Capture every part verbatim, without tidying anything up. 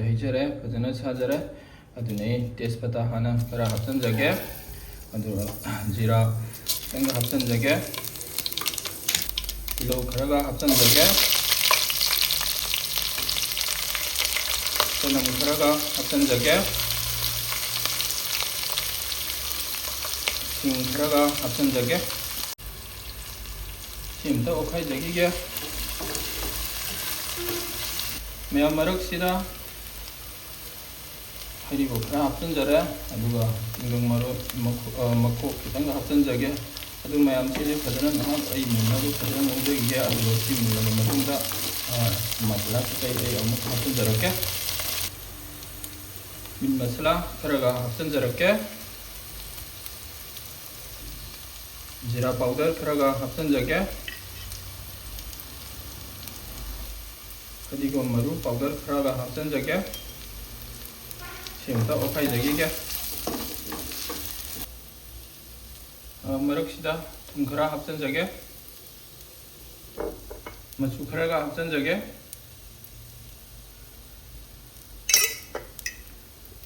ꯍꯩꯖꯔꯦ, ꯐꯖꯅ ꯁꯥꯖꯔꯦ꯫ ꯑꯗꯨꯅ ꯑꯩ ꯇꯦꯖꯄꯇꯥ ꯍꯥꯟꯅ ꯈꯔ ꯍꯥꯞꯆꯤꯟꯖꯒꯦ, ꯑꯗꯨꯒ ꯖꯤꯔꯥ ꯈꯤꯇꯪꯒ ꯍꯥꯞꯆꯤꯟꯖꯒꯦ, ꯇꯤꯜꯍꯧ ꯈꯔꯒ ꯍꯥꯞꯆꯤꯟꯖꯒꯦ, ꯆꯅꯝ ꯈꯔꯒ ꯍꯥꯞꯆꯤꯟꯖꯒꯦ, ꯁꯤꯡ ꯈꯔꯒ ꯍꯥꯞꯆꯤꯟꯖꯒꯦ꯫ ꯁꯤ ꯑꯝꯇ ꯑꯣꯠꯈꯥꯏꯖꯈꯤꯒꯦ꯫ ꯃꯌꯥꯝ ꯃꯔꯛꯁꯤꯗ ꯍꯩꯔꯤꯕꯣꯞ ꯈꯔ ꯍꯥꯞꯆꯤꯟꯖꯔꯦ, ꯑꯗꯨꯒ ꯇꯤꯡꯒꯪ ꯃꯔꯣꯏ ꯃꯈꯣ-, ꯑ, ꯃꯈꯣꯛ ꯈꯤꯇꯪꯒ ꯍꯥꯞꯆꯤꯟꯖꯒꯦ꯫ ꯑꯗꯨ ꯃꯌꯥꯝꯁꯤꯁꯨ ꯐꯖꯅ ꯉꯥꯏꯍꯥꯛ ꯑꯩ ꯃꯨꯟꯅꯕ ꯐꯖꯅ ꯉꯧꯖꯈꯤꯒꯦ꯫ ꯑꯗꯨꯒ ꯁꯤ ꯃꯨꯜꯂꯕ ꯃꯇꯨꯡꯗ, ꯑ, ꯃꯁꯥꯂꯥ ꯀꯩꯀꯩ ꯑꯩ ꯑꯃꯨꯛ ꯍꯥꯞꯆꯤꯟꯖꯔꯛꯀꯦ꯫ ꯃꯤꯠ ꯃꯁꯥꯂꯥ ꯈꯔꯒ ꯍꯥꯞꯆꯤꯟꯖꯔꯛꯀꯦ꯫ ꯖꯤꯔꯥ ꯄꯥꯎꯗꯔ ꯈꯔꯒ ꯍꯥꯞꯆꯤꯟꯖꯒꯦ꯫ ꯐꯗꯤꯒꯣꯝ ꯃꯔꯨ ꯄꯥꯎꯗꯔ ꯈꯔꯒ ꯍꯥꯞꯆꯤꯟꯖꯒꯦ꯫ ꯁꯤ ꯑꯃꯨꯛꯇ ꯑꯣꯠꯈꯥꯏꯖꯈꯤꯒꯦ꯫ ꯑ, ꯃꯔꯛꯁꯤꯗ ꯊꯨꯝ ꯈꯔ ꯍꯥꯞꯆꯤꯟꯖꯒꯦ꯫ ꯃꯆꯨ ꯈꯔꯒ ꯍꯥꯞꯆꯤꯟꯖꯒꯦ꯫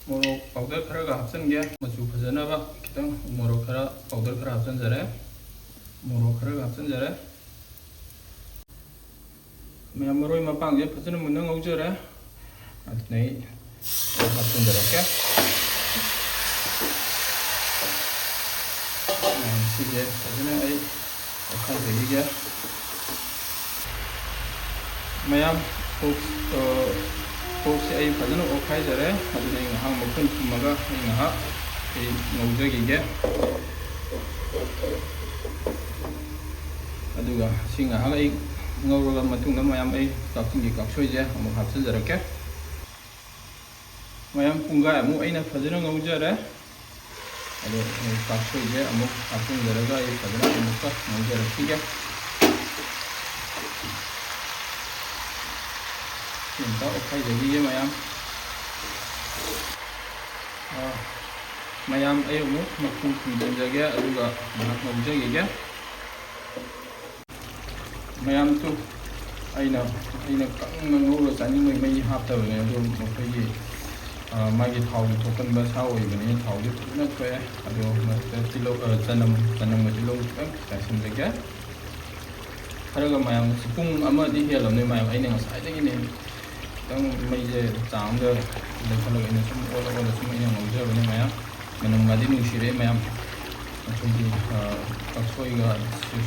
ꯃꯣꯔꯣꯛ ꯄꯥꯎꯗꯔ ꯈꯔꯒ ꯍꯥꯞꯆꯤꯟꯒꯦ꯫ ꯃꯆꯨ ꯐꯖꯅꯕ ꯈꯤꯇꯪ ꯃꯣꯔꯣꯛ ꯈꯔ, ꯄꯥꯎꯗꯔ ꯈꯔ ꯍꯥꯞꯆꯤꯟꯖꯔꯦ꯫ ꯃꯣꯔꯣꯛ ꯈꯔꯒ ꯍꯥꯞꯆꯤꯟꯖꯔꯦ꯫ ꯃꯌꯥꯝ ꯃꯔꯣꯏ ꯃꯄꯥꯡꯁꯦ ꯐꯖꯅ ꯃꯨꯟꯅ ꯉꯧꯖꯔꯦ꯫ ꯑꯗꯨꯅ ꯑꯩ ꯍꯥꯞꯆꯤꯟꯖꯔꯛꯀꯦ꯫ ꯃꯌꯥꯝ ꯁꯤꯁꯦ ꯐꯖꯅ ꯑꯩ ꯑꯣꯠꯈꯥꯏꯖꯈꯤꯒꯦ꯫ ꯃꯌꯥꯝ ꯄꯣꯛ-, ꯑ, ꯄꯣꯛꯁꯦ ꯑꯩ ꯐꯖꯅ ꯑꯣꯠꯈꯥꯏꯖꯔꯦ꯫ ꯑꯗꯨꯅ ꯑꯩ ꯉꯥꯏꯍꯥꯛ ꯃꯈꯨꯝ ꯈꯨꯝꯃꯒ ꯑꯩ ꯉꯥꯏꯍꯥꯛ ꯑꯩ ꯉꯧꯖꯈꯤꯒꯦ꯫ ꯑꯗꯨꯒ ꯁꯤ ꯉꯥꯏꯍꯥꯛ ꯑꯩ ꯉꯧꯔꯕ ꯃꯇꯨꯡꯗ ꯃꯌꯥꯝ ꯑꯩ ꯀꯛꯆꯤꯡꯒꯤ ꯀꯥꯡꯁꯣꯏꯁꯦ ꯑꯃꯨꯛ ꯍꯥꯞꯆꯤꯟꯖꯔꯛꯀꯦ꯫ ꯃꯌꯥꯝ ꯄꯨꯡꯈꯥꯏ ꯑꯃꯨꯛ ꯑꯩꯅ ꯐꯖꯅ ꯉꯧꯖꯔꯦ꯫ ꯑꯗꯣ ꯑꯩ ꯀꯥꯡꯁꯣꯏꯁꯦ ꯑꯃꯨꯛ ꯍꯥꯞꯆꯤꯟꯖꯔꯒ ꯑꯩ ꯐꯖꯅ ꯑꯃꯨꯛꯀ ꯉꯧꯖꯔꯛꯈꯤꯒꯦ꯫ ꯁꯤ ꯑꯃꯨꯛꯇ ꯑꯣꯠꯈꯥꯏꯖꯈꯤꯒꯦ ꯃꯌꯥꯝ꯫ ꯑꯥ, ꯃꯌꯥꯝ ꯑꯩ ꯑꯃꯨꯛ ꯃꯈꯨꯝ ꯈꯨꯝꯖꯤꯟꯖꯒꯦ, ꯑꯗꯨꯒ ꯉꯥꯏꯍꯥꯛ ꯉꯧꯖꯈꯤꯒꯦ꯫ ꯃꯌꯥꯝꯁꯨ ꯑꯩꯅ ꯑꯩꯅ ꯀꯪꯅ ꯉꯧꯔ ꯆꯥꯅꯤꯡꯕꯒꯤ ꯃꯩ ꯍꯥꯞꯇꯕꯅꯦ꯫ ꯑꯗꯨ ꯑꯩꯈꯣꯏꯒꯤ, ꯑ, ꯃꯥꯒꯤ ꯊꯥꯎꯒꯤ ꯊꯣꯛꯀꯟꯕ ꯁꯥ ꯑꯣꯏꯕꯅꯤꯅ ꯊꯥꯎꯗꯤ ꯐꯖꯅ ꯊꯣꯛꯑꯦ꯫ ꯑꯗꯣ ꯃꯁꯤꯗ ꯇꯤꯜꯍꯧ, ꯑ, ꯆꯅꯝ, ꯆꯅꯝꯒ ꯇꯤꯜꯍꯧ ꯈꯤꯇꯪ ꯆꯥꯏꯁꯤꯟꯖꯒꯦ꯫ ꯈꯔꯒ ꯃꯌꯥꯝ, ꯄꯨꯡ ꯑꯃꯗꯤ ꯍꯦꯜꯂꯕꯅꯦ ꯃꯌꯥꯝ꯫ ꯑꯩꯅ ꯉꯁꯥꯏꯗꯒꯤꯅꯦ ꯈꯤꯇꯪ ꯃꯩꯁꯦ ꯆꯥꯡ ꯑꯃꯗ ꯂꯩꯈꯠꯂꯒ ꯑꯩꯅ ꯁꯨꯝ ꯑꯣꯠꯂ ꯑꯣꯠꯂ ꯁꯨꯝ ꯑꯩꯅ ꯉꯧꯖꯕꯅꯦ ꯃꯌꯥꯝ꯫ ꯃꯅꯝꯒꯗꯤ ꯅꯨꯡꯁꯤꯔꯦ ꯃꯌꯥꯝ꯫ ꯑꯩꯈꯣꯏꯒꯤ, ꯑ, ꯀꯛꯁꯣꯏꯒ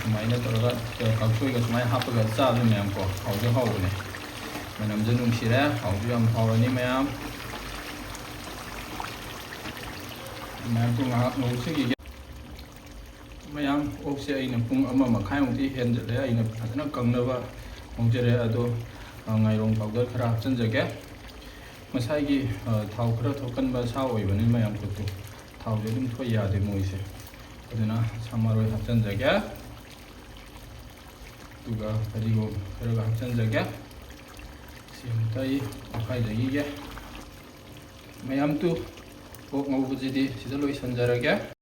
ꯁꯨꯃꯥꯏꯅ ꯇꯧꯔꯒ, ꯑ, ꯀꯛꯁꯣꯏꯒ ꯁꯨꯃꯥꯏꯅ ꯍꯥꯞꯄꯒ ꯆꯥꯕꯁꯦ ꯃꯌꯥꯝ ꯀꯣ, ꯍꯥꯎꯁꯨ ꯍꯥꯎꯕꯅꯦ꯫ ꯃꯅꯝꯁꯨ ꯅꯨꯡꯁꯤꯔꯦ, ꯍꯥꯎꯁꯨ ꯌꯥꯝ ꯍꯥꯎꯔꯅꯤ ꯃꯌꯥꯝ꯫ ꯃꯌꯥꯝꯁꯨ ꯉꯥꯏꯍꯥꯛ ꯉꯧꯁꯤꯈꯤꯒꯦ꯫ ꯃꯌꯥꯝ, ꯑꯣꯛꯁꯦ ꯑꯩꯅ ꯄꯨꯡ ꯑꯃ ꯃꯈꯥꯏꯃꯨꯛꯇꯤ ꯍꯦꯟꯖꯜꯂꯦ꯫ ꯑꯩꯅ ꯐꯖꯅ ꯀꯪꯅꯕ ꯉꯧꯖꯔꯦ꯫ ꯑꯗꯣ, ꯑ, ꯉꯥꯏꯔꯣꯡ powder ꯈꯔ ꯍꯥꯞꯆꯤꯟꯖꯒꯦ꯫ ꯉꯁꯥꯏꯒꯤ, ꯑ, ꯊꯥꯎ ꯈꯔ ꯊꯣꯛꯀꯟꯕ ꯁꯥ ꯑꯣꯏꯕꯅꯤꯅ ꯃꯌꯥꯝ ꯈꯨꯠꯇꯨ ꯊꯥꯎꯁꯦ ꯑꯗꯨꯝ ꯊꯣꯛ ꯌꯥꯗꯦ ꯃꯣꯏꯁꯦ꯫ ꯑꯗꯨꯅ ꯁꯥ ꯃꯔꯣꯏ ꯍꯥꯞꯆꯤꯟꯖꯒꯦ꯫ ꯑꯗꯨꯒ ꯐꯗꯤꯒꯣꯝ ꯈꯔꯒ ꯍꯥꯞꯆꯤꯟꯖꯒꯦ꯫ ꯁꯤ ꯑꯃꯨꯛꯇ ꯑꯩ ꯑꯣꯠꯈꯥꯏꯖꯈꯤꯒꯦ꯫ ꯃꯌꯥꯝ ꯇꯨ ꯑꯣꯛ ꯉꯧꯕꯁꯤꯗꯤ ꯁꯤꯗ ꯂꯣꯏꯁꯤꯟꯖꯔꯒꯦ꯫